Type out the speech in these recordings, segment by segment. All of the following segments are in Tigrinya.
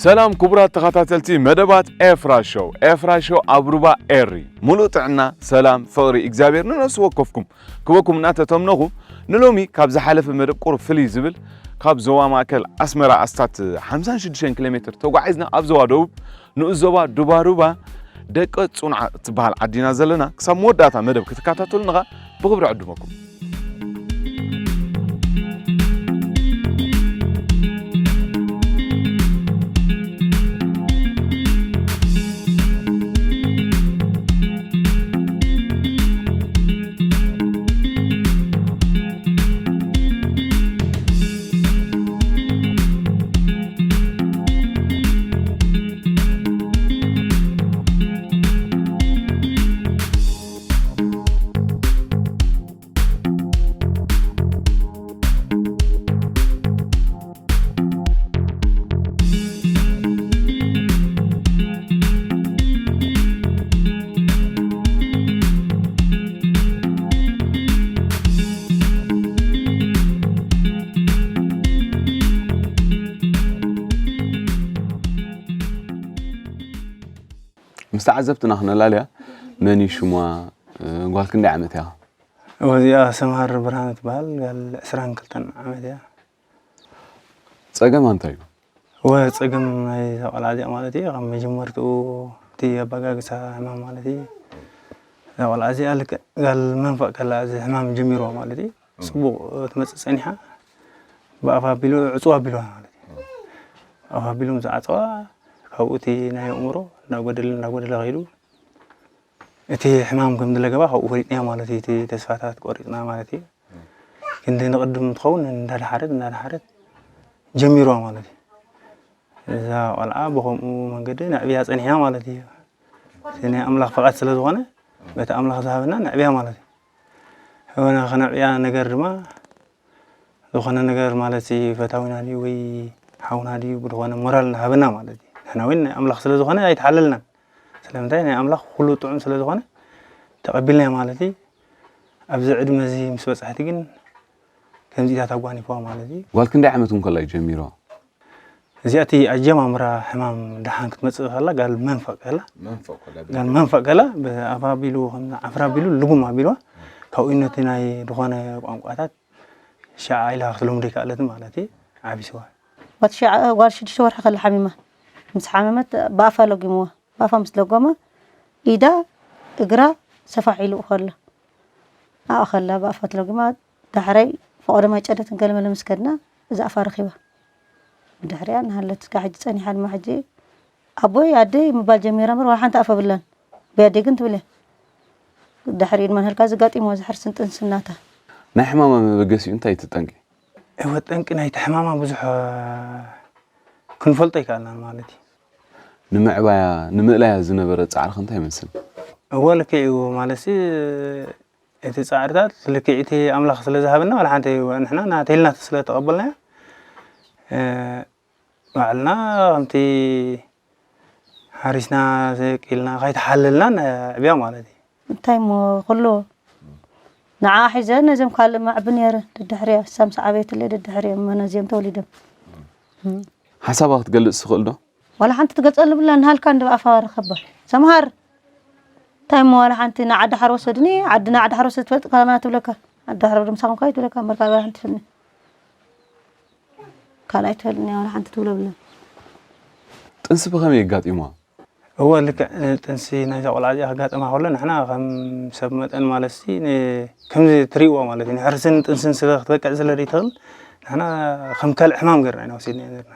ሰላም ክቡራት ተኸታተልቲ መደባት ኤፍራ ሾው። ኤፍራ ሾው ኣብ ሩባ ኤሪ። ሙሉእ ጥዕና፣ ሰላም፣ ፍቕሪ እግዚኣብሔር ንነፍሲ ወከፍኩም ክበኩም እናተተምነኹ፣ ንሎሚ ካብ ዝሓለፈ መደብ ቁሩብ ፍልይ ዝብል፣ ካብ ዞባ ማእከል ኣስመራ ኣስታት ሓምሳን ሽዱሽተን ኪሎ ሜትር ተጓዒዝና ኣብ ዞባ ደቡብ ንኡስ ዞባ ዱባሩባ ደቀ ጹንዓ እትበሃል ዓዲና ዘለና። ክሳብ መወዳእታ መደብ ክትከታተሉና ኸኣ ብኽብሪ ዕድመኩም። ምስ ተዓዘብትና ክነላልያ፣ መን እዩ ሽሟ? እ፣ ጓል ክንደይ ዓመት እያ? እዚኣ ሰምሃር ብርሃነ ትበሃል፣ ጓል ዕስራን ክልተን ዓመት እያ። ጸገማ እንታይ እዩ? እወ፣ ጸገም ናይ እዛ ቆልዓ እዚኣ ማለት እዩ፣ ካብ መጀመርትኡ እቲ ኣበጋግሳ ሕማም ማለት እዩ። እዛ ቆልዓ እዚኣ ልክዕ ጓል መንፈቕ ከላ እዚ ሕማም ጀሚርዋ ማለት እዩ። ጽቡቕ ትመጽእ ጸኒሓ፣ ብኣፍ ኣቢሉ ዕጽዋ ኣቢልዋ ማለት እዩ። ብኣፍ ኣቢሉ ምስ ዓጸዋ፣ ካብኡ እቲ ናይ ኣእምሮ እንዳጎደለ፣ እንዳጎደለ ከይዱ፣ እቲ ሕማም ከም ዝለገባ ካብኡ ፈሊጥናዮ ማለት እዩ። እቲ ተስፋታት ቆሪጽና ማለት እዩ። ክንዲ ንቕድም ትኸውን እንዳድሓረት፣ እንዳድሓረት ጀሚርዋ ማለት እዩ። እዛ ቆልዓ ብኸምኡ መንገዲ ነዕብያ ጸኒሕና ማለት እዩ። እቲ ናይ ኣምላኽ ፍቓድ ስለ ዝኾነ፣ በቲ ኣምላኽ ዝሃበና ነዕብያ ማለት እዩ። ሆነ ከነዕብያ ነገር ድማ፣ ዝኾነ ነገር ማለት ፈታዊና ድዩ ወይ ሓውና ድዩ ብዝኾነ ሞራል ሃበና ማለት እዩ። ንሕና እውን ናይ ኣምላኽ ስለ ዝኾነ ኣይተሓለልናን። ስለምንታይ? ናይ ኣምላኽ ኩሉ ጥዑም ስለ ዝኾነ ተቐቢልናዮ ማለት እዩ። ኣብዚ ዕድመ እዚ ምስ በጻሕቲ ግን ከምዚታት ኣጓኒፍዋ ማለት እዩ። ጓል ክንደይ ዓመት እውን ከላ እዩ ጀሚርዋ? እዚኣ እቲ ኣጀማምራ ሕማም ደሓን ክትመጽእ ከላ ጋል መንፈቕ ከላ፣ መንፈቕ ከላ፣ ጋል መንፈቕ ከላ፣ ብኣፍ ኣቢሉ፣ ከም ዓፍራ ኣቢሉ፣ ልጉም ኣቢልዋ፣ ካብኡ ነቲ ናይ ዝኾነ ቋንቋታት ሻዓ ኢላ ክትልምዶ ኣይከኣለትን ማለት እዩ፣ ዓቢስዋ። ወዲ ሸዓ-፣ ጓል ሽዱሽተ ወርሒ ከላ ሓሚማ። ምስ ሓመመት ብኣፋ ለጊምዋ። ብኣፋ ምስ ለጎማ፣ ኢዳ፣ እግራ ሰፋሕ ኢሉ ከሎ። ኣብኣ ከላ ብኣፋ ተለጊማ፣ ዳሕረይ ፈቐዶ ማይ ጨደት ገለመለ ምስ ከድና፣ እዛ ኣፋ ረኺባ። ብድሕሪኣ እናሃለት፣ እስካብ ሕጂ ጸኒሓ ድማ ሕጂ፣ ኣቦይ፣ ኣደይ ምባል ጀሚራ እምበር፣ ዋላ ሓንቲ ኣፍ ኣብላን። ብኣደይ ግን ትብል እያ። ድሕሪኡ ድማ ንሃልካ ዘጋጢምዋ፣ እዚ ሕርስን ጥንስን ናታ። ናይ ሕማማ መበገሲኡ እንታይ እዩ እቲ ጠንቂ? እወ፣ ጠንቂ ናይቲ ሕማማ ብዙሕ፣ እ፣ ክንፈልጦ ኣይከኣልናን ማለት እዩ። ንምዕባያ፣ ንምእላያ ዝነበረ ጻዕርኸ እንታይ ይመስል? እወ፣ ልክዕ እዩ። ማለትሲ፣ እቲ ጻዕርታት ልክዕ እቲ ኣምላኽ ስለ ዝሃበና፣ ዋላ ሓንቲ ንሕና ናተይ ኢልና ስለ ተቐበልናዮ፣ እ፣ ባዕልና ከምቲ ሓሪስና ዘቂልና ከይተሓለልና ነዕብያ ማለት እዩ። እንታይ እሞ ኩሉ ንዓ ሒዘ ነዚኦም ካልእ መዕቢ ነይረ። ደድሕሪያ ሳምሳ ዓበየትለይ ደድሕሪኦም መነዚኦም ተወሊዶም። ሓሳባ ክትገልጽ ትኽእል ዶ? ዋላ ሓንቲ ትገልጸሉ ብላ ንሃልካ እንደ ኣፋ ረኸባ። ሰምሃር፣ እንታይ እሞ ዋላ ሓንቲ ንዓዲ ሓር ወሰድኒ፣ ዓዲ ንዓዲ ሓር ወሰድ ትፈልጥ ካለማ ትብለካ። ዓዲ ሓር ወደ ምሳኹም ካይ ትብለካ፣ እምበር ካልእ ዋላ ሓንቲ ትፈልኒ። ካልኣይ ትፈልኒ ዋላ ሓንቲ ትብሎ ብለን። ጥንሲ ብኸመይ የጋጢምዋ? እወ፣ ልክዕ፣ እ፣ ጥንሲ ናይዛ ቆልዓ እዚኣ ከጋጥማ ከሎ፣ ንሕና ከም ሰብ መጠን ማለትሲ፣ ን-፣ ከምዚ ትርእይዎ ማለት እዩ፣ ንሕርስን ጥንስን ስለ ክትበቅዕ ስለ ዘይትኽእል፣ ንሕና ከም ካልእ ሕማም ገርና ኢና ወሲድና ነርና።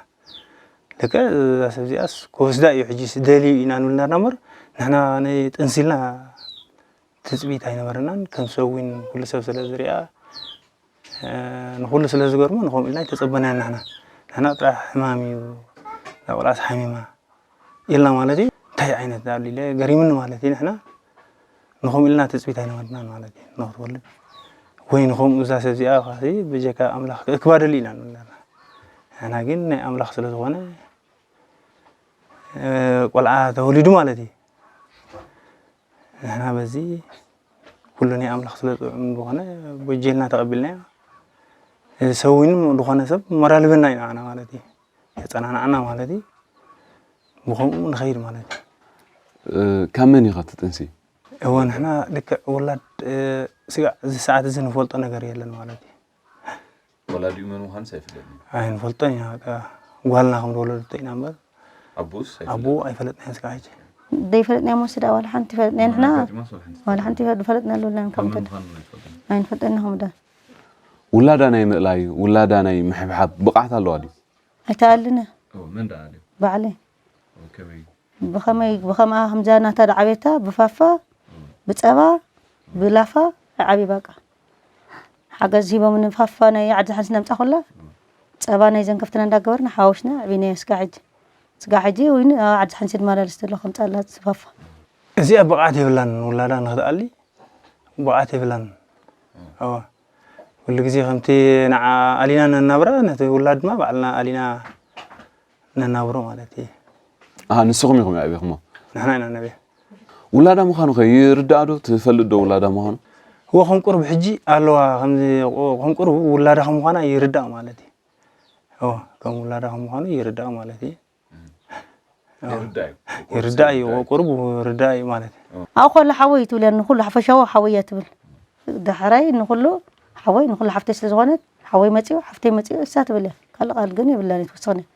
ልክዕ፣ እዛ ሰብ እዚኣስ ክወስዳ እዩ፣ ሕጂስ ደልዩ ኢና ንብል ነርና እምበር፣ ንሕና ንጥንሲ ኢልና ትጽቢት ኣይነበረናን። ከም ሰብ እውን ኩሉ ሰብ ስለ ዝሪኣ፣ እ፣ ንኹሉ ስለ ዝገርሞ ንኸምኡ ኢልና ኣይተጸበናያን ንሕና። ንሕና ጥራሕ ሕማም እዩ፣ እዛ ቆልዓስ ሓሚማ ኢልና ማለት እዩ። እንታይ ዓይነት ዳሉ ኢለ ገሪሙኒ ማለት እዩ። ንሕና ንኸምኡ ኢልና ትጽቢት ኣይነበርናን ማለት እዩ። ንኽትወልድ ወይ ንኸምኡ እዛ ሰብ እዚኣ ኸሲ ብጀካ ኣምላኽ ክእክባ ደሊ ኢና ንብል ነርና። ንሕና ግን ናይ ኣምላኽ ስለ ዝኾነ፣ እ፣ ቆልዓ ተወሊዱ ማለት እዩ። ንሕና በዚ ኩሉ ናይ ኣምላኽ ስለ ጥዑም ዝኾነ፣ በጀልና ተቐቢልናዮ። እዚ ሰብ እውን ዝኾነ ሰብ ሞራል ህበና ኢና ንዓና ማለት እዩ። የጸናንዓና ማለት እዩ። ብኸምኡ ንኸይድ ማለት እዩ። እ፣ ካብ መን ኢኻ እቲ ጥንሲ? እወ፣ ንሕና ልክዕ ውላድ፣ እ፣ ስጋዕ እዚ ሰዓት እዚ ንፈልጦ ነገር የለን ማለት እዩ። ወላዲኡ መን ምዃንስ ኣይፍለጥን እዩ። ኣይንፈልጦን ኢና፣ በቃ ጓልና ከም ዝወለደቶ ኢና እምበር፣ ኣቦኡስ ኣይፍለጥን። ኣቦኡ ኣይፈለጥናዮን እስካብ ሕጂ። ዘይፈለጥናዮ መሲ ደኣ ዋላ ሓንቲ ይፈለጥናዮ ንሕና። ኣጋጢማስ ዋላ ሓንቲ ዋላ ሓንቲ ይፈለጥናሉ የብልናን ካብ ከምኡ መን ተድ-፣ ምዃኑ ኣይፈልጥን። ኣይንፈልጠን ኢና ከምኡ ዶ። ውላዳ ናይ ምእላይ ውላዳ ናይ ምሕብሓብ ብቕዓት ኣለዋ ድዩ? ኣይተኣልን እያ ኦ፣ መን ደኣ ኣልዩ? ባዕለይ። ኦ፣ ከመይ? ብኸመይ ብኸምኣ ከምዚኣ ናታ ዳዓቤታ ብፋፋ ብፀባ ብላፋ ዓብይ ባቃ ሓገዝ ሂቦም ንፋፋ ናይ ዓዲ ሓንስ ነምፃ ኮላ ፀባ ናይ ዘንከፍትና እንዳገበርና ሓወሽና ዕብይናዮ ስጋ ሕጂ ስጋ ሕጂ እውን ኣብ ዓዲ ሓንስ ድማ ላልስ ዘሎ ከምፃላ ዝፋፋ እዚኣ ብቕዓት የብላን ውላዳ ንክትኣሊ ብቕዓት የብላን እወ ኩሉ ግዜ ከምቲ ንዓ ኣሊና ነናብራ ነቲ ውላድ ድማ ባዕልና ኣሊና ነናብሮ ማለት እዩ ኣሃ ንስኹም ኢኹም የዕቢኹሞ ንሕና ኢና ነብያ ውላዳ ምዃኑ ኸ ይርዳእ ዶ ትፈልጥ ዶ ውላዳ ምዃኑ እወ ከም ቁርብ ሕጂ ኣለዋ ከምዚ ከም ቁርብ ውላዳ ከም ምዃና ይርዳእ ማለት እዩ እወ ከም ውላዳ ከም ምዃኑ ይርዳእ ማለት እዩ ይርዳእ እዩ ቁርብ ይርዳእ እዩ ማለት እዩ ኣብኡ ከሎ ሓወይ ትብለኒ ኩሉ ሓፈሻዊ ሓወይ እያ ትብል ዳሕራይ ንኩሉ ሓወይ ንኩሉ ሓፍተይ ስለ ዝኾነት ሓወይ መፅኡ ሓፍተይ መፅኡ እሳ ትብል እያ ካልእ ቃል ግን የብላን ትወስኽን እያ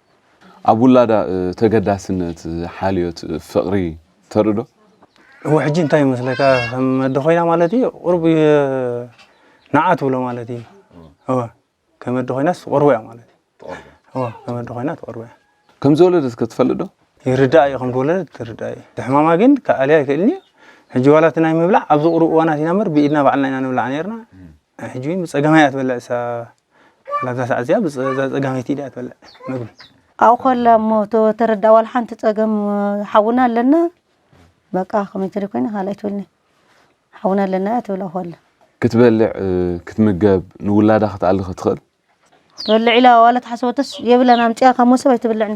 ኣብ ውላዳ ተገዳስነት ሓልዮት ፍቕሪ ተርኢ ዶ እወ ሕጂ እንታይ ይመስለካ ከም ኣደ ኮይና ማለት እዩ ቁርብ ንዓ ትብሎ ማለት እዩ እወ ከም ኣደ ኮይናስ ትቐርቦ እያ ማለት እዩ እወ ከም ኣደ ኮይና ትቐርቦ እያ ከም ዝወለደት ከ ትፈልጥ ዶ ይርዳእ እዩ ከም ዝወለደት ትርዳእ እዩ ሕማማ ግን ክኣልያ ይክእልኒ እዩ ሕጂ ዋላ እቲ ናይ ምብላዕ ኣብዚ ቁሩብ እዋናት ኢና እምበር ብኢድና ባዕልና ኢና ንብላዕ ነርና ሕጂ እውን ብፀገማይ እያ ትበልዕ እሳ ዋላ እዛ ሰዓት እዚኣ ብፀ- እዛ ፀጋመይቲ ኢዳ እያ ትበልዕ ምግቢ ኣብኡ ከላ እሞ ተ- ተረዳእ ዋላ ሓንቲ ፀገም ሓውና ኣለና በቃ ከመይ ተደ ኮይና ካልኣይ ትብልኒ ሓውና ኣለና እያ ትብል ኣብኡ ከላ ክትበልዕ ክትምገብ ንውላዳ ክትኣሊ ክትኽእል ትበልዕ ኢላ ዋላ ተሓሰበተስ የብላን ኣምፅኣ ካብ መሶብ ኣይትብልዕኒ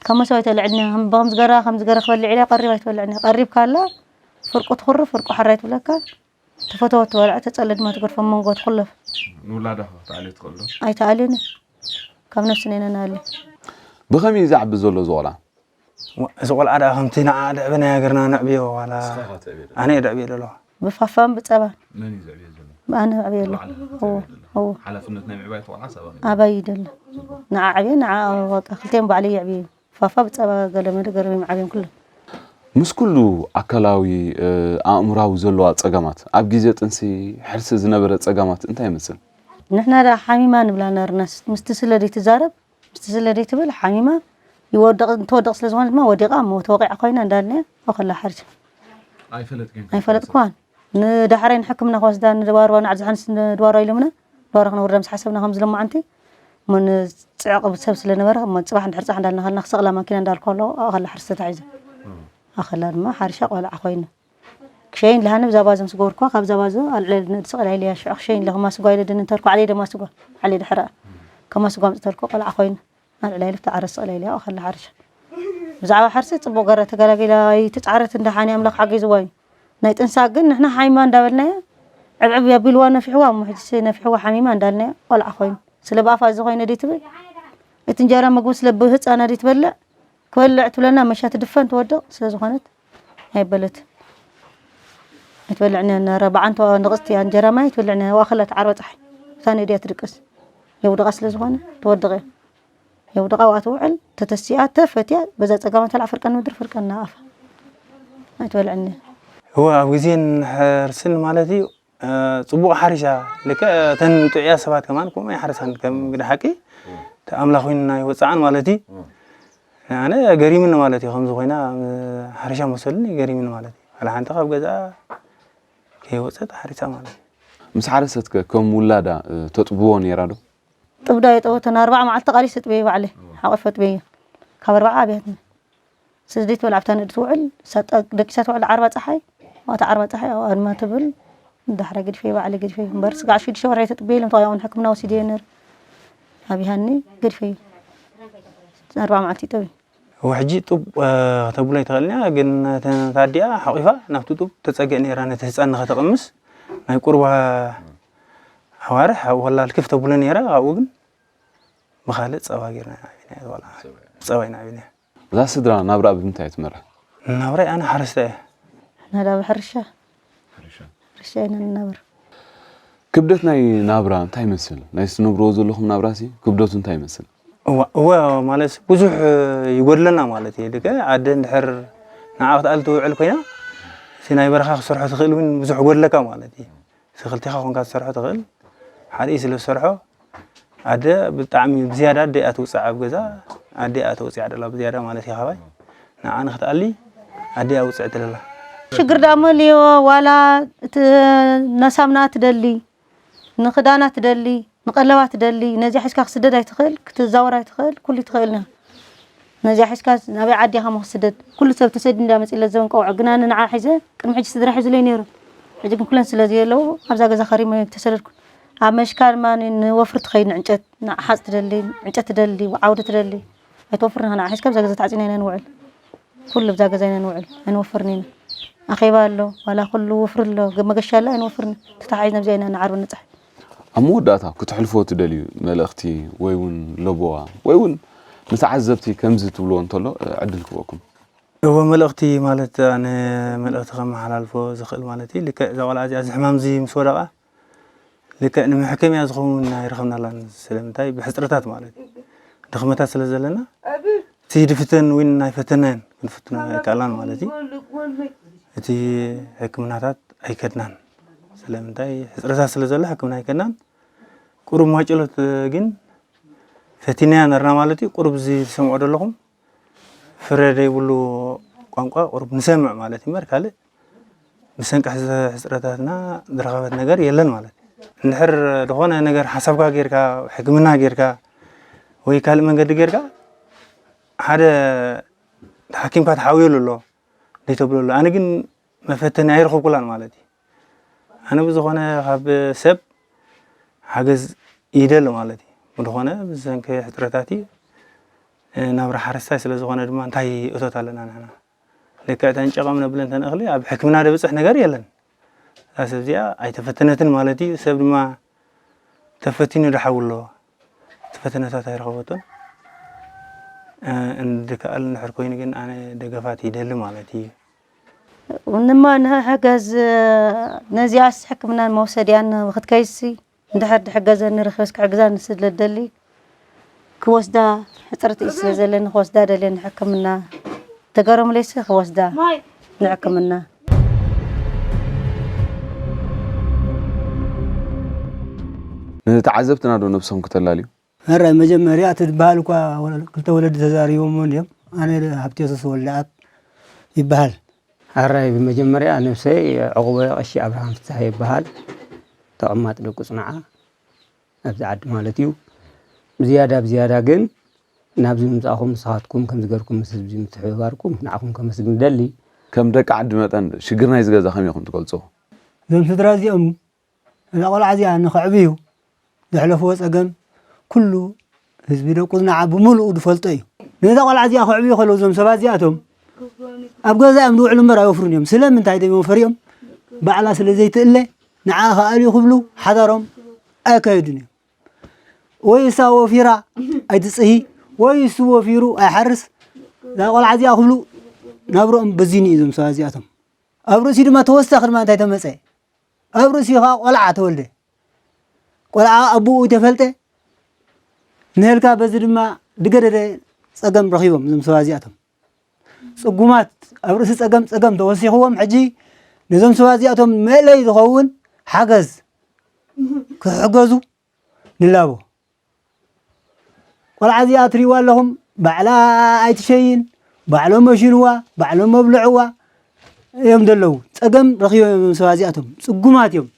ካብ መሶብ ኣይተልዕኒ ብከምዚ ገራ ከምዚ ገራ ክበልዕ ኢላ ቀሪብ ኣይትበልዕኒ ቀሪብ ካላ ፍርቁ ትኹርፍ ፍርቁ ሓራይ ትብለካ ትፈተወ ትበልዐ ተፀለ ድማ ትገድፎ መንጎ ትኩለፍ ንውላዳ ክትኣልዮ ትኽእል ዶ ኣይተኣልዮን ካብ ነፍሲ ነይነ ንኣሊ ብኸመይ እዩ ዝዓቢ ዘሎ እዚ ቆልዓ እዚ ቆልዓ ደኣ ከምቲ ንዓ ድዕበናይ ሃገርና ነዕብዮ ዋላ ኣነ እየ ድዕብዮ ዘለኹ ብፋፋን ብፀባን መን እዩ ዘዕብዮ ዘሎ ኣነ ኣዕብዮ ኣሎ ባዕልኻ ክትዕብዮ ዘለኻ ሓላፍነት ናይ ምዕባይ ተቆልዓ ሰባ ኣባይ እዩ ዘሎ ንዓ ዓብየ ንዓ በቃ ክልቲኦም ባዕለይ የዕብዮ ፋፋ ብፀባ ገለ መደ ገረብ እዮም ዓብዮም ኩሎም ምስ ኩሉ ኣካላዊ ኣእምራዊ ዘለዋ ፀገማት ኣብ ግዜ ጥንሲ ሕርሲ ዝነበረ ፀገማት እንታይ ይመስል? ንሕና ደኣ ሓሚማ ንብላ ነርናስ ምስቲ ስለ ዘይትዛረብ ምስቲ ስለ ዘይትብል ሓሚማ ይወድቕ ትወድቕ ስለ ዝኾነ ድማ ወዲቓ እሞ ተወቂዓ ኮይና እንዳልናያ ኣኸላ ሓርሲ ኣይፈለጥክዋን ንዳሕራይ ንሕክምና ክወስዳ ንድባርባ ንዓዲ ዝሓንስ ንድባርባ ኢሎምና ድባርባ ክነውርዳ ምስ ሓሰብና ከም ዝለማዓንቲ እሞ ንፅዕቕ ሰብ ስለ ነበረ እሞ ፅባሕ እንድሕር ፅባሕ እንዳልናኸልና ክሰቕላ ማኪና እንዳልኮ ኣለዎ ኣኸላ ሓርሲ ተታሒዘ ኣኸላ ድማ ሓርሻ ቆልዓ ኮይኑ ክሸይን ለሃኒ ብዛ ባዞ ምስ ገበርኩዋ ካብ ዛ ባዞ ኣልዕለ ድስቕላ ኢለያ ሽዑ ክሸይን ለኸማ ስጓ ኢለ ድንተርኩ ዓለይ ደማ ስጓ ዓለይ ድሕራ ከማ ስጓ ምፅተልኩ ቆልዓ ኮይኑ ኣልዕላ ኢለ ብታ ዓረስ ስቕላ ኢለያ ከላ ሓርሻ ብዛዕባ ሓርሲ ፅቡቕ ገረ ተገላጊላ ኣይትፃረት እንዳሓኒ ኣምላኽ ሓጊዝዋ እዩ ናይ ጥንሳ ግን ንሕና ሓሚማ እንዳበልናያ ዕብዕብ ኣቢልዋ ነፊሕዋ እሞ ሕጂ ነፊሕዋ ሓሚማ እንዳልናያ ቆልዓ ኮይኑ ስለ ብኣፋ እዚ ኮይነ ድትብል እቲ እንጀራ ምግቢ ስለ ብህፃና ድትበልዕ ክበልዕ ትብለና መሻ ትድፈን ትወድቕ ስለ ዝኾነት ኣይበለት ኣይትበልዕኒ ነረ ብዓንተ ንቕስቲ እያ እንጀራ ማይ ኣይትበልዕኒ ዋኸላ ትዓርበ ፀሓይ እታ ንእድያ ትድቅስ የውድቓ ስለ ዝኾነ ትወድቕ እያ የውድቓ ዋኣ ትውዕል ተተሲኣ ተፈትያ በዛ ፀጋማ ተላዕ ፍርቀን ምድሪ ፍርቀን ናኣፋ ኣይትበልዕኒ እወ ኣብ ግዜን ሕርስን ማለት እዩ ፅቡቕ ሓሪሻ ልክዕ እተን ጥዑያት ሰባት ከማን ከምኡ ኣይሓረሳን ከም ግደ ሓቂ እቲ ኣምላኽ ኮይኑ ናይ ወፅዓን ማለት እዩ ኣነ ገሪምኒ ማለት እዩ ከምዚ ኮይና ሓሪሻ መሰሉኒ ገሪምኒ ማለት እዩ ዋላ ሓንቲ ካብ ገዛ ከይወፀት ሓሪሳ ማለት እዩ ምስ ሓረሰት ከ ከም ውላዳ ተጥብዎ ነይራ ዶ? ጥብዳ የጠወተን ኣርባዓ መዓልቲ ቃሊስ እጥበየ ባዕለ ሓቆፈ ጥበየ ካብ ኣርባዓ ኣብያትኒ ስደት በል ኣብታ ንእዲ ትውዕል ደቂሳ ትውዕል ዓርባ ፀሓይ ዋታ ዓርባ ፀሓይ ኣብኣ ድማ ትብል ዳሕራ ገድፈ ባዕለ ገድፈ እምበር ስጋዕ ሽዱሽተ ወርሒ ተጥበየ ኢሎም ተቆያቑን ሕክምና ወሲደ ነር ኣብ ይሃኒ ገድፈ ኣርባ መዓልቲ ይጠብዩ ሕጂ ጡብ ከተብሎ ይትኽእልንያ ግን ታዲኣ ሓቂፋ ናብቲ ጡብ ተፀግዕ ነይራ ነቲ ህፃን ንኸተቕምስ ናይ ቁርባ ኣዋርሕ ኣብኡ ከላ ልክፍ ተብሎ ነይራ ኣብኡ ግን ብኻልእ ፀባ ጌርና ኢና ዓቢና እያ ዝቆልዓ ፀባ ኢና ዓቢና እዛ ስድራ ናብራ ብምንታይ ትመርሕ ናብራይ ኣነ ሓረስታይ እየ ናዳ ብሕርሻ ሕርሻ ኢና ንናበር ክብደት ናይ ናብራ እንታይ ይመስል ናይ ትነብርዎ ዘለኹም ናብራሲ ክብደቱ እንታይ ይመስል እወ ማለት ብዙሕ ይጎድለና ማለት እዩ ልክ ኣደ እንድሕር ንዓ ክትኣል ትውዕል ኮይና እቲ ናይ በረኻ ክሰርሖ ትኽእል እውን ብዙሕ ጎድለካ ማለት እዩ ክልቲኻ ኮንካ ትሰርሖ ትኽእል። ሓደ እዩ ስለ ዝሰርሖ ኣደ ብጣዕሚ ብዝያዳ ኣደ እያ ትውፅዕ ኣብ ገዛ። ኣደ እያ ተውፅያ ደላ ብዝያዳ ማለት እዩ ካባይ። ንዓ ንክትኣሊ ኣደ እያ ውፅዕቲ ደላ። ሽግር ዳሞ ልዮ ዋላ እቲ ነሳምና ትደሊ፣ ንክዳና ትደሊ፣ ንቀለባ ትደሊ፣ ነዚኣ ሒዝካ ክስደድ ኣይትኽእል፣ ክትዛወር ኣይትኽእል፣ ኩሉ ትኽእል ኒኻ። ነዚኣ ሒዝካ ናበይ ዓዲ ኢኻ ክትስደድ? ኩሉ ሰብ ተሰዲ እንዳ መፂለ ዘበን ቀውዖ ግና ንዓ ሒዘ ቅድሚ ሕጂ ስድራ ሒዙለይ ነይሩ። ሕጂ ግን ኩለን ስለ ዘየለዉ ኣብዛ ገዛ ከሪመ ተሰደድኩ። ኣብ መሽካ ድማ ንወፍሪ ትኸይድ ንዕንጨት፣ ንሓፅ ትደሊ፣ ዕንጨት ትደሊ፣ ዓውዲ ትደሊ። ኣይትወፍርን ንዓ ሒዝካ ኣብዛ ገዛ ተዓፂና ኢና ንውዕል። ኩሉ ኣብዛ ገዛ ኢና ንውዕል፣ ኣይንወፍርን ኢና። ኣኼባ ኣሎ፣ ዋላ ኩሉ ወፍሪ ኣሎ፣ ገ- መገሻ ኣሎ፣ ኣይንወፍርን። ተተሓሒዝና ኣብዚኣ ኢና ንዓርብ ንፅሕ። ኣብ መወዳእታ ክትሕልፎ ትደልዩ መልእኽቲ ወይ እውን ለቦዋ ወይ እውን ንተዓዘብቲ ከምዚ ትብልዎ እንተሎ ዕድል ክህበኩም። እዎ፣ መልእኽቲ ማለት ኣነ መልእኽቲ ከመሓላልፎ ዝኽእል ማለት እዩ። ልክዕ እዛ ቆልዓ እዚኣ እዚ ሕማም እዚ ምስ ወደቓ ልክዕ ንመሕከምያ ዝኸውን ኣይረኸብናላን። ስለምንታይ? ብሕፅረታት ማለት እዩ። ድኽመታት ስለ ዘለና እቲ ድፍተን ዊን ኣይፈተናን ክንፍትኖ ኣይከኣልናን ማለት እዩ። እቲ ሕክምናታት ኣይከድናን። ስለምንታይ? ሕፅረታት ስለ ዘሎ ሕክምና ኣይከድናን። ቁሩብ ማጨሎት ግን ፈቲናያ ነርና ማለት እዩ። ቁሩብ እዚ ትሰምዖ ዘለኹም ፍረ ዘይብሉ ቋንቋ ቁሩብ ንሰምዕ ማለት እዩ። እምበር ካልእ ብሰንኪ ሕዝ- ሕፅረታትና ዝረኸበት ነገር የለን ማለት እዩ። እንድሕር ዝኾነ ነገር ሓሳብካ ጌርካ፣ ሕክምና ጌርካ ወይ ካልእ መንገዲ ጌርካ ሓደ ሓኪምካ ተሓውየሉ ኣሎ ዘይተብሎ ኣሎ። ኣነ ግን መፈተኒ ኣይረኸብኩላን ማለት እዩ። ኣነ ብዝኾነ ካብ ሰብ ሓገዝ ይደሊ ማለት እዩ። ብዝኾነ ብሰንኪ ሕፅረታት እዩ። ናብራ ሓረስታይ ስለ ዝኾነ ድማ እንታይ እቶት ኣለና ንሕና? ልክዕ ተን ጨቐም ነብለን ተን እኽሊ ኣብ ሕክምና ደብፅሕ ነገር የለን። እዛ ሰብ እዚኣ ኣይተፈተነትን ማለት እዩ። ሰብ ድማ ተፈቲኑ ዶ ሓዊ ኣለዎ? እቲ ፈተነታት ኣይረኸበቶን። እ፣ እንድከኣል እንድሕር ኮይኑ ግን ኣነ ደገፋት ይደሊ ማለት እዩ። ንማ ንሕገዝ ነዚኣስ ሕክምናን መውሰድያን ክትከይሲ እንድሕር ድሕገዘኒ ርኺበስ ክሕግዛ ንስለ ደሊ ክወስዳ ሕፅረት እዩ ስለ ዘለኒ ክወስዳ ደልየ ንሕክምና ተገረሙለይሲ ክወስዳ ንሕክምና። ንተዓዘብትና ዶ ነብሶም ክተላልዩ? ሕራይ መጀመርያ እቲ ዝበሃል እኳ ክልተ ወለዲ ተዛሪቦሞ እንድዮም። ኣነ ሃብቴ የሱስ ወልደኣብ ይበሃል። ሕራይ ብመጀመርያ ነብሰይ ዕቑበ ቀሺ ኣብርሃም ፍስሃ ይበሃል። ተቐማጢ ደቂ ጽኑዓ ኣብዚ ዓዲ ማለት እዩ። ብዝያዳ ብዝያዳ ግን ናብዚ ምምጻእኹም ንስኻትኩም ከምዚ ገርኩም ምስ ህዝቢ ምትሕብባርኩም ንዓኹም ከመስግን እደሊ። ከም ደቂ ዓዲ መጠን ሽግር ናይዚ ገዛ ከመይ ኢኹም ትገልጽዎ? እዞም ስድራ እዚኦም እዛ ቆልዓ እዚኣ ንኸዕብዩ ዘሕለፍዎ ጸገም ኩሉ ህዝቢ ደቁ ዝነዓ ብምሉኡ ዝፈልጦ እዩ። ነዛ ቆልዓ እዚኣ ከዕብዩ ከለዉ እዞም ሰባት እዚኣቶም ኣብ ገዛ እዮም ዝውዕሉ እምበር ኣይወፍሩን እዮም። ስለምንታይ ደም ወፈር እዮም? ባዕላ ስለ ዘይትእለ ንዓ ከኣልዩ ክብሉ ሓዳሮም ኣየካየዱን እዮም። ወይ እሳ ወፊራ ኣይትጽሂ ወይ እሱ ወፊሩ ኣይሓርስ እዛ ቆልዓ እዚኣ ክብሉ ናብርኦም በዚኑ እዩ እዞም ሰባት እዚኣቶም። ኣብ ርእሲ ድማ ተወሳኺ ድማ እንታይ ተመጸ? ኣብ ርእሲኻ ቆልዓ ተወልደ። ቆልዓ ኣቦኡ ተፈልጠ ንህልካ በዚ ድማ ድገደደ ጸገም ረኺቦም እዞም ሰባት እዚኣቶም። ጽጉማት ኣብ ርእሲ ጸገም ጸገም ተወሲኽዎም ሕጂ ነዞም ሰባት እዚኣቶም መእለይ ዝኸውን ሓገዝ ክሕገዙ ንላቦ። ቆልዓ እዚኣ ትሪእዋ ኣለኹም ባዕላ ኣይትሸይን ባዕሎም መሽንዋ ባዕሎም መብልዕዋ እዮም ዘለዉ። ጸገም ረኺቦም እዮም እዞም ሰባት እዚኣቶም ጽጉማት እዮም።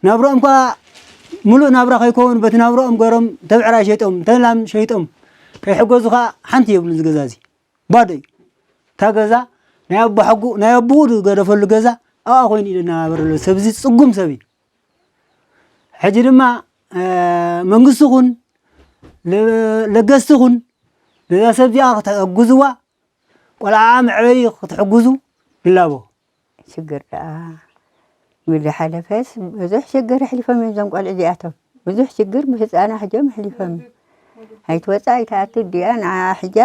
ናብርኦም ከኣ ምሉእ ናብራ ከይከውን በቲ ናብርኦም ገሮም ተብዕራይ ሸይጦም ተላም ሸይጦም ከይሕገዙ ከኣ ሓንቲ የብሉን እዚ ገዛ እዚ ባዶ እዩ። እታ ገዛ ናይ ኣቦሓጉ ናይ ኣቦኡ ዝገደፈሉ ገዛ ኣብኣ ኮይኑ እዩ ዝነባበር ዘሎ ሰብ እዚ ጽጉም ሰብ እዩ። ሕጂ ድማ መንግስቲ ኹን ለገስቲ ኹን ነዛ ሰብ እዚኣ ክትሕግዝዋ ቆልዓኣ መዕበዪ ክትሕግዙ ንላቦ። ሽግር ደኣ ብዝሓለፈስ ብዙሕ ሽግር ኣሕሊፎም እዮም እዞም ቆልዑ እዚኣቶም። ብዙሕ ሽግር ብህፃና ሕጆም ኣሕሊፎም እዮም። ኣይትወፃ ኣይትኣቱ እዲኣ ንዓኣ ሕጃ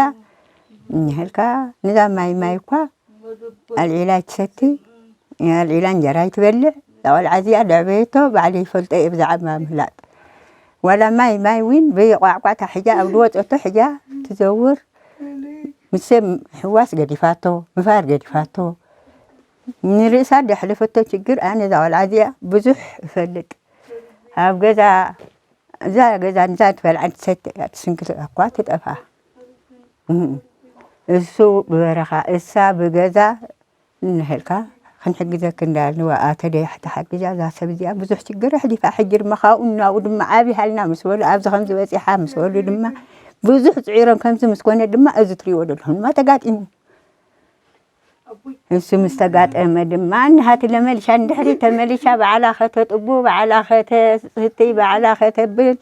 እኒሀልካ ንዛ ማይ ማይ እኳ ኣልዒላ ኣይትሰቲ፣ ኣልዒላ እንጀራ ኣይትበልዕ። እዛ ቆልዓ እዚኣ ዘዕበየቶ ባዕለይ ይፈልጦ እየ ብዛዕባ ምህላጥ። ዋላ ማይ ማይ እውን በየቋዕቋዕታ ሕጃ ኣብ ዝወፀቶ ሕጃ ትዘውር። ምስ ሰብ ምሕዋስ ገዲፋቶ፣ ምፋር ገዲፋቶ። ንርእሳ ዘሕለፈቶ ችግር ኣነ እዛ ቆልዓ እዚኣ ብዙሕ እፈልጥ። ኣብ ገዛ እዛ ገዛ ንዛ ትበልዓ ትሰተ ትስንክል እኳ ትጠፍኣ። እም። እሱ ብበረኻ እሳ ብገዛ እንሀልካ ክንሕግዘክ እንዳልንዋ ኣተደይ ተሓግዛ እዛ ሰብ እዚኣ ብዙሕ ችግር ኣሕሊፋ። ሕጂ ድማ ካብኡ ናብኡ ድማ ዓብይ ሃልና ምስ በሉ ኣብዚ ከምዚ በፂሓ ምስ በሉ ድማ ብዙሕ ፅዒሮም ከምዚ ምስ ኮነ ድማ እዚ ትሪእዎ ዘለኹም ድማ ተጋጢሙ። እሱ ምስ ተጋጠመ ድማ ንሃቲ ለመልሻ ንድሕሪ ተመልሻ ባዕላ ከተጥቡ ባዕላ ከተስትይ ባዕላ ከተብል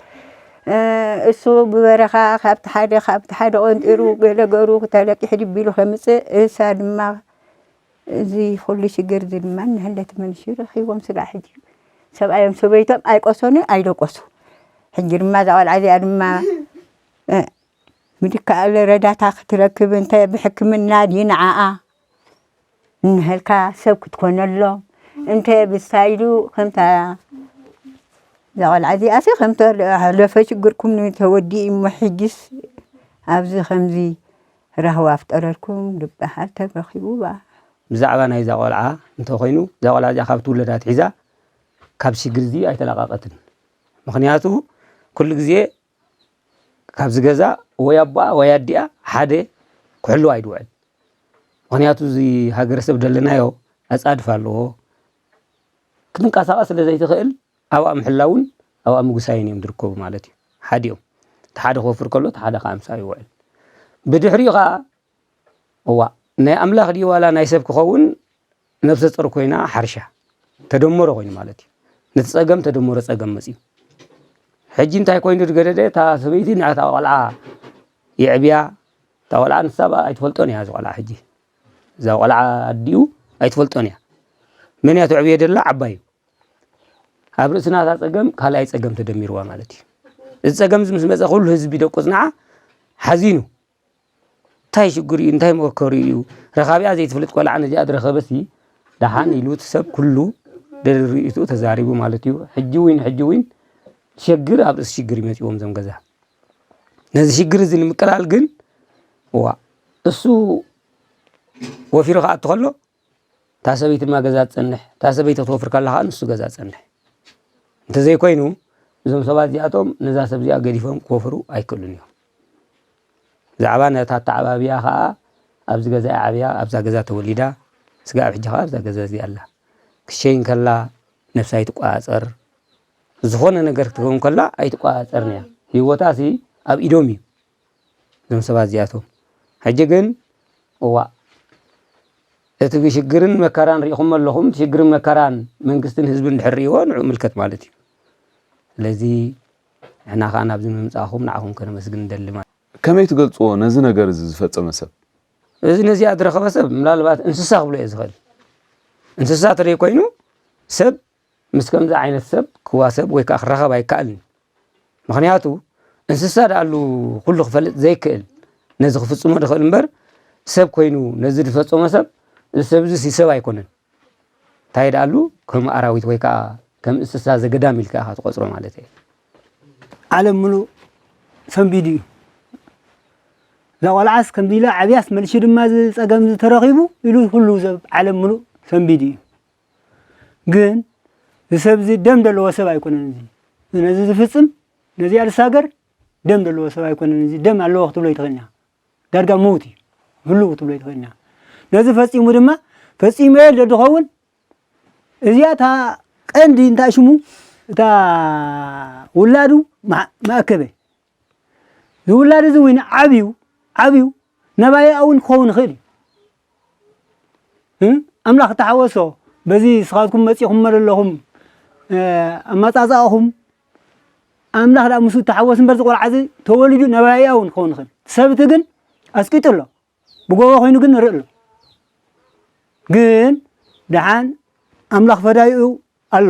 እሱ ብበረኻ ካብቲ ሓደ ካብቲ ሓደ ቆንጢሩ ገለገሩ ተለቂሕ ድቢሉ ከምፅእ እሳ ድማ እዚ ኩሉ ሽግር እዚ ድማ ንህለት መንሽሩ ኺዎም ስጋዕ ሕጂ ሰብኣዮም ሰበይቶም ኣይቆሰኑ ኣይደቆሱ። ሕጂ ድማ እዛ ቆልዓ እዚኣ ድማ ምድካኣለ ረዳታ ክትረክብ እንተ ብሕክምና ድዩ ንዓኣ እንሀልካ ሰብ ክትኮነሎም እንተ ብሳይዱ ከምታ እዛ ቆልዓ እዚኣሲ ከምተ ለፈ ሽግርኩም ተወዲኡ እሞ ሕጅስ ኣብዚ ከምዚ ራህዋ ኣፍጠረልኩም ዝበሃል ተረኺቡ ባ ብዛዕባ ናይዛ ቆልዓ እንተኮይኑ እዛ ቆልዓ እዚኣ ካብ ትውለድ ኣትሒዛ ካብ ሽግር እዚ ኣይተላቃቀትን። ምክንያቱ ኩሉ ግዜ ካብዚ ገዛ ወይ ኣቦኣ ወይ ኣዲኣ ሓደ ክሕልዋ እዩ ዝውዕል። ምክንያቱ እዚ ሃገረሰብ ደለናዮ ኣፃድፍ ኣለዎ። ክትንቀሳቀስ ስለ ዘይትኽእል ኣብኣ ምሕላውን ኣብኣ ምጉሳይን እዮም ዝርከቡ ማለት እዩ። ሓዲኦም እቲ ሓደ ክወፍር ከሎ እቲ ሓደ ከዓ ምሳኡ ይውዕል። ብድሕሪኡ ከዓ እዋ ናይ ኣምላኽ ድዩ ዋላ ናይ ሰብ ክኸውን ነብሰ ጾር ኮይና ሓርሻ ተደመሮ ኮይኑ ማለት እዩ። ነቲ ጸገም ተደመሮ ጸገም መጽዩ። ሕጂ እንታይ ኮይኑ ዝገደደ እታ ሰበይቲ ንዕታ ቆልዓ የዕብያ እታ ቆልዓ ንሳ በኣ ኣይትፈልጦን እያ እዚ ቆልዓ ሕጂ እዛ ቆልዓ ኣዲኡ ኣይትፈልጦን እያ። መን እያ ተዕብዮ ደላ ዓባዩ ኣብ ርእሲ ናታ ጸገም ካልኣይ ጸገም ተደሚርዋ ማለት እዩ። እዚ ጸገም እዚ ምስ መጸ ኩሉ ህዝቢ ደቁ ጽንዓ ሓዚኑ እንታይ ሽግር እዩ እንታይ መወከሪ እዩ ረኻቢኣ ዘይትፈልጥ ቆልዓ ነዚኣ ዝረኸበሲ ደሓን ኢሉ እቲ ሰብ ኩሉ ደርሪእቱ ተዛሪቡ ማለት እዩ። ሕጂ ዊን ሕጂ ዊን ሸግር ኣብ ርእሲ ሽግር ይመፅዎም ዘም ገዛ ነዚ ሽግር እዚ ንምቅላል ግን ዋ እሱ ወፊሩ ክኣቱ ከሎ እታ ሰበይቲ ድማ ገዛ ትፀንሕ እታ ሰበይቲ ክትወፍር ከላ ከዓ ንሱ ገዛ ትፀንሕ እንተዘይኮይኑ እዞም ሰባት እዚኣቶም ነዛ ሰብ እዚኣ ገዲፎም ክወፍሩ ኣይክእሉን እዮም። ብዛዕባ ነታ ኣተዓባብያ ከዓ ኣብዚ ገዛ እያ ዓብያ ኣብዛ ገዛ ተወሊዳ ስጋብ ሕጂ ከዓ ኣብዛ ገዛ እዚኣ ኣላ ክሸይ እንከላ ነብሳ ኣይትቆፃፀር ዝኾነ ነገር ክትከውን ከላ ኣይትቆፃፀርን እያ ህይወታ ሲ ኣብ ኢዶም እዩ እዞም ሰባት እዚኣቶም ሕጂ ግን እዋ እቲ ሽግርን መከራን ርኢኹም ኣለኹም እቲ ሽግርን መከራን መንግስትን ህዝብን ድሕር ርእይዎ ንዑ ምልከት ማለት እዩ ስለዚ ንሕና ከዓ ናብዚ ምምፃእኹም ንዓኹም ከነመስግን ንደሊ ማለት ከመይ ትገልፅዎ ነዚ ነገር እዚ ዝፈፀመ ሰብ እዚ ነዚኣ ዝረኸበ ሰብ ምናልባት እንስሳ ክብሎ እየ ዝኽእል እንስሳ ተደይ ኮይኑ ሰብ ምስ ከምዚ ዓይነት ሰብ ክዋሰብ ወይ ከዓ ክራኸብ ኣይከኣልን ምኽንያቱ እንስሳ ደኣሉ ኩሉ ክፈልጥ ዘይክእል ነዚ ክፍፅሞ ድኽእል እምበር ሰብ ኮይኑ ነዚ ዝፈፀሞ ሰብ እዚ ሰብ እዚ ሰብ ኣይኮነን እንታይ ደኣሉ ከም ኣራዊት ወይ ከዓ ከም እንስሳ ዘገዳም ኢልካ ኢኻ ትቆፅሮ ማለት እየ ዓለም ምሉእ ሰንቢዱ እዩ እዛ ቆልዓስ ከምዚ ኢላ ዓብያስ መልሹ ድማ እዚ ፀገም እዚ ተረኺቡ ኢሉ ኩሉ ሰብ ዓለም ምሉእ ሰንቢዱ እዩ ግን እዚ ሰብ እዚ ደም ዘለዎ ሰብ ኣይኮነን እዚ ነዚ ዝፍፅም ነዚኣ ዝሳገር ደም ዘለዎ ሰብ ኣይኮነን እዚ ደም ኣለዎ ክትብሎ ይትኽእል ኢና ዳርጋ ምውት እዩ ህልው ክትብሎ ይትኽእል ኢና ነዚ ፈፂሙ ድማ ፈፂሙ እየ ዶ ዝኸውን እዚኣ እታ ቀንዲ እንታይ ሽሙ እታ ውላዱ መኣከበ ዝውላድ እዚ እውን ዓብዩ ዓብዩ ነባይኣ እውን ክኸውን ይኽእል እዩ ኣምላኽ ተሓወሶ በዚ ስኻትኩም መፂኹም መለለኹም ኣመፃፃእኹም ኣምላኽ ዳ ምስ ተሓወስ እምበር ዝቆልዓ እዚ ተወሊዱ ነባይኣ እውን ክኸውን ይኽእል ሰብቲ ግን ኣስቂጡ ኣሎ ብጎቦ ኮይኑ ግን ንርኢ ኣሎ ግን ደሓን ኣምላኽ ፈዳይኡ ኣሎ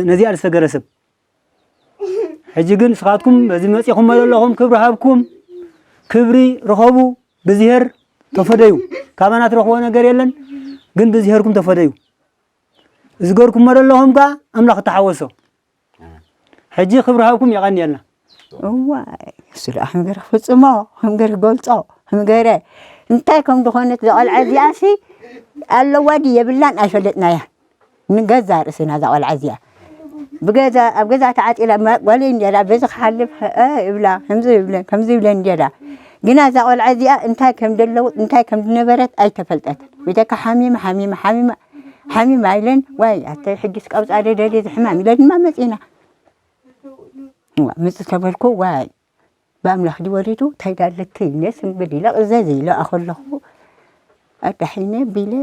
ነዚኣ ዝሰገረ ሰብ ሕጂ ግን ንስኻትኩም በዚ መፂኹም ዘለኹም ክብሪ ሃብኩም ክብሪ ርኸቡ ብዝሄር ተፈደዩ ካባና ትረኽቦ ነገር የለን ግን ብዝሄርኩም ተፈደዩ ዝገርኩሞ ዘለኹም ከዓ ኣምላኽ ተሓወሶ ሕጂ ክብሪ ሃብኩም የቐንየልና እዋይ እሱ ደኣ ከምገረ ክፍፅሞ ከምገረ ክገልፆ ከምገረ እንታይ ከም ዝኾነት እዛ ቆልዓ እዚኣሲ ኣለዋ ድዩ የብላን ኣይፈለጥናያ። ንገዛ ርእስና እዛ ቆልዓ እዚኣ ብገዛ ኣብ ገዛ ተዓፂላ ጓለይ እንዲያዳ በዚ ክሓልፍ እብላ ከምዚ ይብለ ከምዚ ይብለ እንዲያዳ ግና እዛ ቆልዓ እዚኣ እንታይ ከም ደለውት እንታይ ከም ዝነበረት ኣይተፈልጠት። ብጀካ ሓሚማ ሓሚማ ሓሚማ ሓሚማ ኢለን ዋይ ኣተይ ሕጊስ ቀብፃ ደደልየ ዝሕማም ኢለ ድማ መፂና ምፅ ተበልኩ። ዋይ ብኣምላኽ ድዩ ወሪዱ እንታይ ዳለቲ ነስ እምብል ኢለ ቅዘዝ ኢለ ኣኸለኹ ኣዳሒነ ቢለ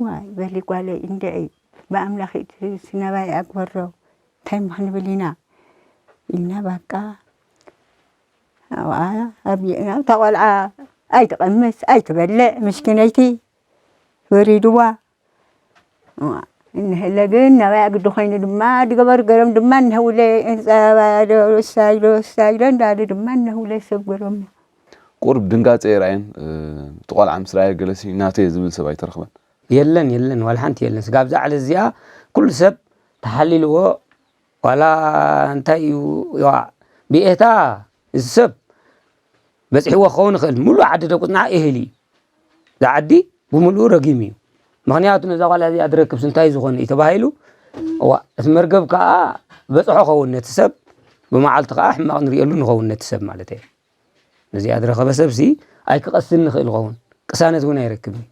ዋይ በሊ ጓለይ እንድዒ ብኣምላኽ ኢድሲ ናባይ ኣግበሮ እንታይ ምኽንብል ኢና ኢልና ባቃ ኣብኣ ኣብታ ቆልዓ ኣይትቐምስ ኣይትበልዕ ምስኪነይቲ ወሪድዋ እንህለ ግን ናባይ ኣግዲ ኮይኑ ድማ ድገበሩ ገሮም ድማ እነህውለ ፃባ ዶ ሳይ ዶ ሳይ ዶ እንዳሉ ድማ እነህውለ ሰብ ገሮም ቁርብ ድንጋፀ የርኣየን እቲ ቆልዓ ምስ ረኣየ ገለሲ ናተየ ዝብል ሰብ ኣይተረኽበን። የለን የለን ዋላ ሓንቲ የለን ስጋብ ዛዕለ እዚኣ ኩሉ ሰብ ተሓሊልዎ ዋላ እንታይ እዩ ይዋ ብኤታ እዚ ሰብ በፂሕዎ ክኸውን ይኽእል ሙሉእ ዓዲ ደቁፅና እህል እዩ ዝዓዲ ብምሉኡ ረጊም እዩ ምኽንያቱ ነዛ ጓል እዚኣ ዝረክብስ እንታይ ዝኾነ እዩ ተባሂሉ እዋ እቲ መርገብ ከዓ በፅሖ ኸውን ነቲ ሰብ ብመዓልቲ ከዓ ሕማቕ ንሪእሉ ንኸውን ነቲ ሰብ ማለት እየ ነዚኣ ዝረኸበ ሰብሲ ኣይክቐስን ንኽእል ይኸውን ቅሳነት እውን ኣይረክብን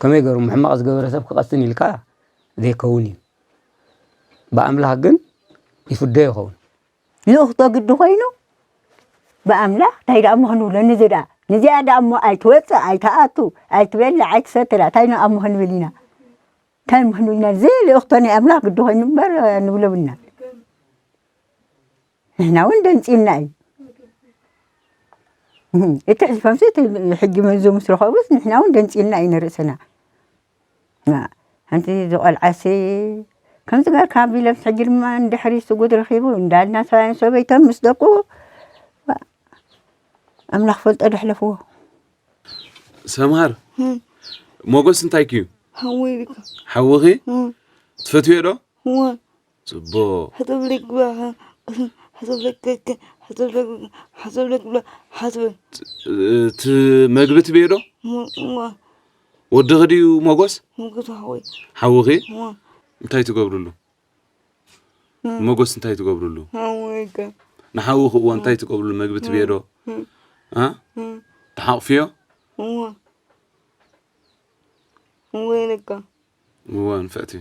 ከመይ ገሩ ሕማቕ ዝገበረ ሰብ ክቐስን ኢልካ ዘይከውን እዩ ብኣምላኽ ግን ይፍደ ይኸውን ልኡኽቶ ግዲ ኮይኑ ብኣምላኽ እንታይ ደኣ እሞ ክንብሎ ንዚ ደኣ ንዚኣ ደኣ እሞ ኣይትወፅእ ኣይትኣቱ ኣይትበልዕ ኣይትሰትራ እንታይ ደኣ እሞ ክንብል ኢና እንታይ እሞ ክንብል ኢና እዚ ልኡኽቶ ናይ ኣምላኽ ግዲ ኮይኑ እምበር ንብሎ ብና ንሕና እውን ደንፂና እዩ እቲ ሕልፈምሲ ሕጂ መዞ ምስ ረኸቡስ ንሕና እውን ደንፂና እዩ ንርእስና ሓንቲ ዝቆልዓሲ ከምዚ ገርካ ኣቢሎም ሕጂ ድማ እንድሕሪ ስጉድ ረኺቡ እንዳልና ሰብኣይን ሰበይቶም ምስ ደቁ ኣምላኽ ፈልጦ ደሕለፍዎ ሰምሃር ሞጎስ እንታይ ክዩ ሓውኺ ትፈትዮ ዶ ጽቡቕ ሕሰብ ለግባ ሕሰብ ለግባ እቲ መግቢ ትቤዶ ወድኺ ድዩ ሞጎስ ሓውኺ እንታይ ትገብርሉ ሞጎስ እንታይ ትገብርሉ ንሓውኺ እዋ እንታይ ትገብርሉ መግቢ ትቤዶ ተሓቕፍዮ እዋ ንፍዕቲ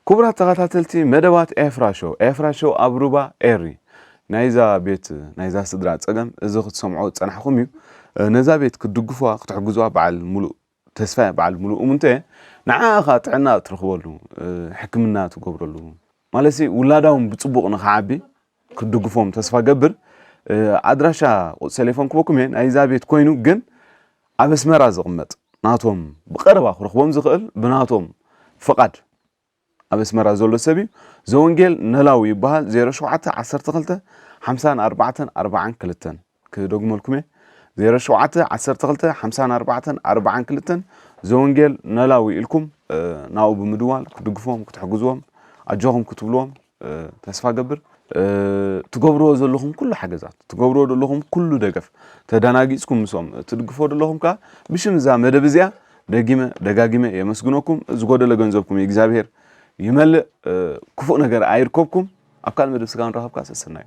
ክቡራት ተኸታተልቲ መደባት ኤፍራ ሾው ኤፍራ ሾው ኣብ ሩባ ኤሪ ናይዛ ቤት ናይዛ ስድራ ፀገም እዚ ክትሰምዖ ዝፀናሕኹም እዩ ነዛ ቤት ክትድግፉዋ ክትሕግዙዋ በዓል ሙሉእ ተስፋ በዓል ሙሉእ እሙንተ ንዓኻ ጥዕና ትረኽበሉ ሕክምና ትገብረሉ ማለት ውላዳ እውን ብፅቡቕ ንኽዓቢ ክድግፎም ተስፋ ገብር ኣድራሻ ቁፅሪ ቴሌፎን ክበኩም እየ ናይዛ ቤት ኮይኑ ግን ኣብ ኣስመራ ዝቕመጥ ናቶም ብቐረባ ክረኽቦም ዝኽእል ብናቶም ፍቓድ ኣብ ኣስመራ ዘሎ ሰብ እዩ ዘወንጌል ነላዊ ይበሃል 0712 54 42 ክደግመልኩም እየ 0712 54 42 ዘወንጌል ነላዊ ኢልኩም ናብኡ ብምድዋል ክትድግፎም ክትሕግዝዎም ኣጆኹም ክትብልዎም ተስፋ ገብር ትገብርዎ ዘለኹም ኩሉ ሓገዛት ትገብርዎ ዘለኹም ኩሉ ደገፍ ተዳናጊፅኩም ምስኦም ትድግፎ ዘለኹም ከዓ ብሽም እዛ መደብ እዚኣ ደጊመ ደጋጊመ የመስግነኩም ዝጎደለ ገንዘብኩም እግዚኣብሔር ይመልእ ክፉእ ነገር ኣይርከብኩም ኣብ ካልእ መደብ ስጋ ንረኸብካ ሰሰናዩ